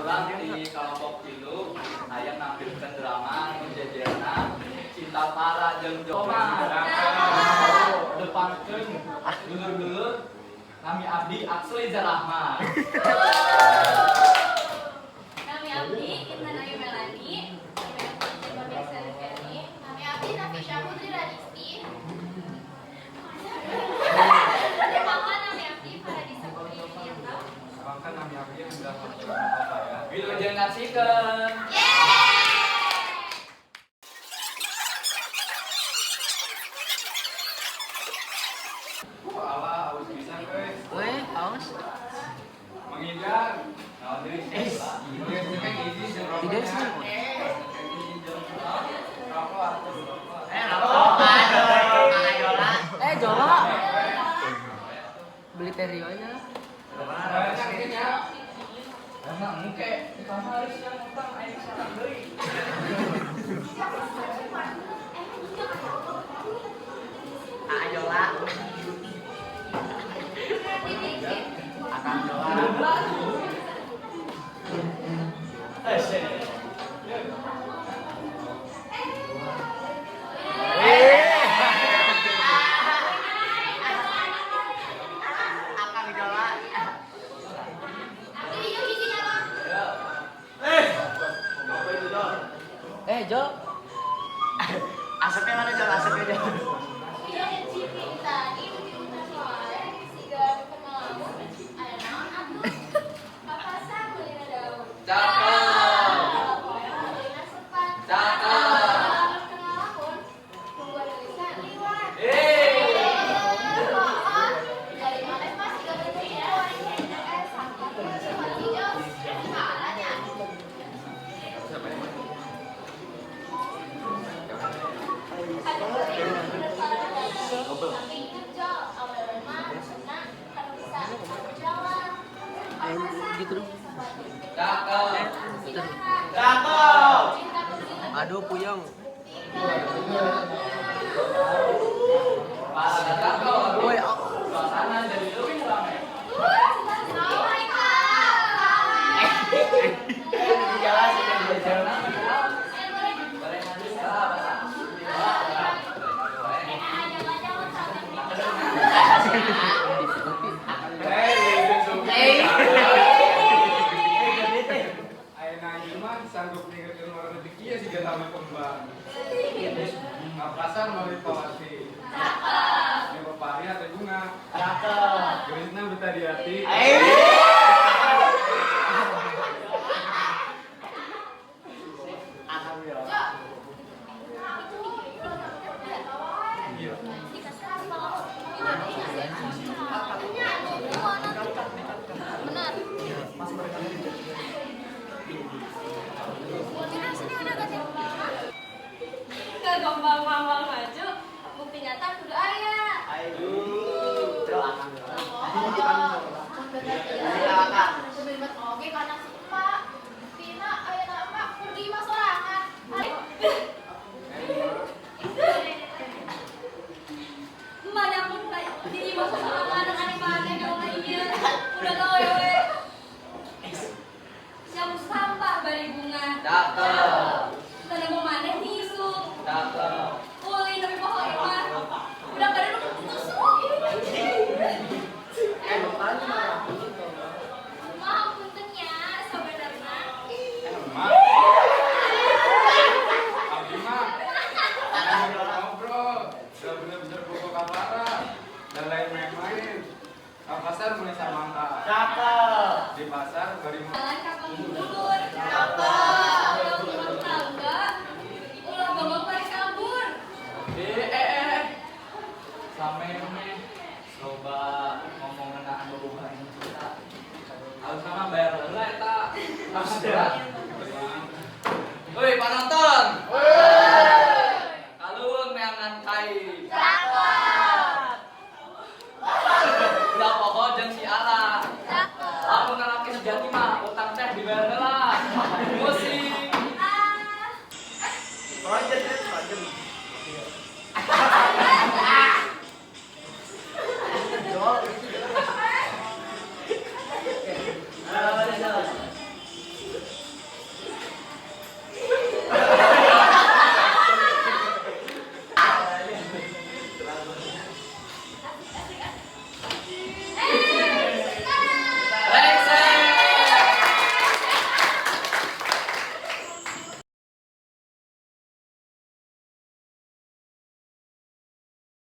Urang di kelompok tilu hayang nampilkeun drama nu jejerna Cinta Para jeung Joma. Tepangkeun dulur-dulur, nami abdi Axli Zarahman. Nami abdi Intan Ayu Melani. Nami abdi Sebagai Selviani. Nami abdi Nafisya Putri Radisti. Mama, nami abdi Paradisa Putri Yulianto. Maka nami abdi Hendra apa ya? Wilujeng ngaksikeun. Alah, haus pisan euy. Weh, haus. Mangidar. Naon deui? Eh, Geus cekek hiji jeung rokok. Tidak sih. Rokok atuh, rokok. Eh, rokok. Ayolah. Eh, Jola. Beli Terio aja lah. Banyak ini nya. Emang engke di kamar sia ngutang aing sarang deui. Ayolah. Akang Jola. Eh, sih. Akang Jola. Abdi hijau giginya mah. Eh, apa itu, Jol? Eh, Jol. Asapnya mana, Jol? Asapnya, Jol. Iya, cipi tadi di wae siga kenal lamun. Aya naon atuh? Ka pasar meulina daun. Cakep. Meulina sepat. Cakep. Kenal lamun. Tunggu deulisa liwat. Eh. Oh, dari mana mah siga bener ya. Eh, sampah sepat hijau. Salahnya. Aduh, bener salah dagang. Tapi inget Jol, awewe mah senang kalau bisa jalan. Eh, gitu dong. Cakep. Cakep. Aduh, puyeng. Para cakep. Woi, oh. Suasana jadi lebih ramai. Jalan sih, Jejerna naon? Boleh lanjut salah bahasa. Eh, jeung supi. Eh. Ayeuna ieu mah sanggup ninggalkeun warna deui ieu siga taman kembang. Ka pasar meuli pawati. Cakep. Pepari atau bunga. Cakep. Geusna betah di hati. Eh. Akang Jola. Iya. Benar. Ke gombal mawal maju, bukti nyata kudu aya. Aduh. Jol, Akang Jola. Oh, sebenarnya oge karena si emak. Tina ayeuna emak kur di imah sorangan. Mana pun di imah sorangan aneh-aneh kalau ieu. Udah tau ya we. Nyamu sampah bari bunga. Cakep. Tanda mau maneh nyisuk. Cakep. Ulin tapi poho imah. Udah pada nu tusuk. Mah punten nya sabenerna. Emak. Abdi mah ngobrol, udah bener-bener bogo kapara dan lain main-main. Ka pasar meuli samangka. Cakep. Di pasar bari Jalan ka dulur. Cakep. Ulah rumah tangga. Ulah bangga bari kabur. Eh, eh, eh. Sameme loba ngomong ngeunaan bobogohan cinta. Harus sama bayar heula eta. Harus berat. Woi, panonton. Kaluhung neangan kai. Cakep.